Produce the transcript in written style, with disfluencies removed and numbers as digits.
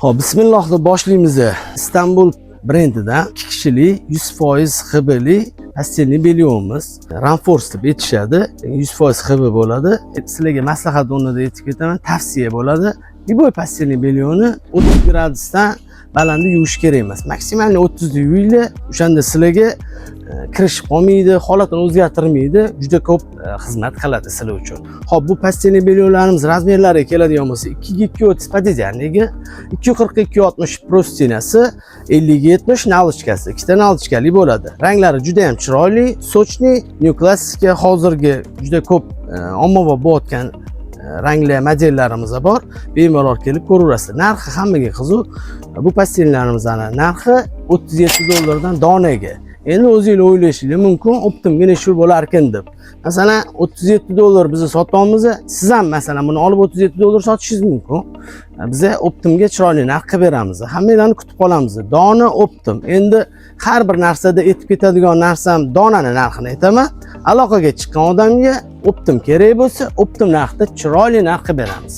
Xo'p, bismillah deb boshlaymiz. Istanbul brendidan 2 kishilik 100% HBli постельный бельё miz. Ranforce deb aytishadi. 100% HB bo'ladi. Sizlarga maslahat o'rnida aytib ketaman, tavsiya bo'ladi. Любой постельный бельё ni 30 gradusdan balandda yuvish kerak emas. Maksimalniy 30 da yuvinglar, o'shanda sizlarga kirishib qolmaydi, holatini o'zgartirmaydi, juda ko'p xizmat qiladi sizlar uchun. Xo'p, bu постельный бельё larimiz размер lariga keladigan bo'lsa, 2 ga 2.30 пододеяльник i, 2.40 2.60 простыня si, 50 ga 70 наволочка si, ikkita наволочка li bo'ladi. Ranglari juda ham chiroyli, сочный, neoklassika, hozirgi juda ko'p ommabop bo'layotgan rangli modellarimiz bor. Bemalol kelib ko'raverasizlar. Narxi hammaga qiziq. Bu постель larimizni narxi 37 dollardan donaga. Endi o'zinglar o'ylashinglar mumkin, оптом ga necha pul bo'larkan deb. Masalan, 37 dollar biz sotamiz, siz ham masalan buni olib 37 dollar sotishingiz mumkin. Biza оптом ga chiroyli narx qilib beramiz. Hammanglarni kutib qolamiz. Dona оптом. Endi har bir narsada aytib ketadigan narsam, donani narxini aytaman. Aloqaga chiqqan odamga оптом kerak bo'lsa, оптом narxda chiroyli narx qilib beramiz.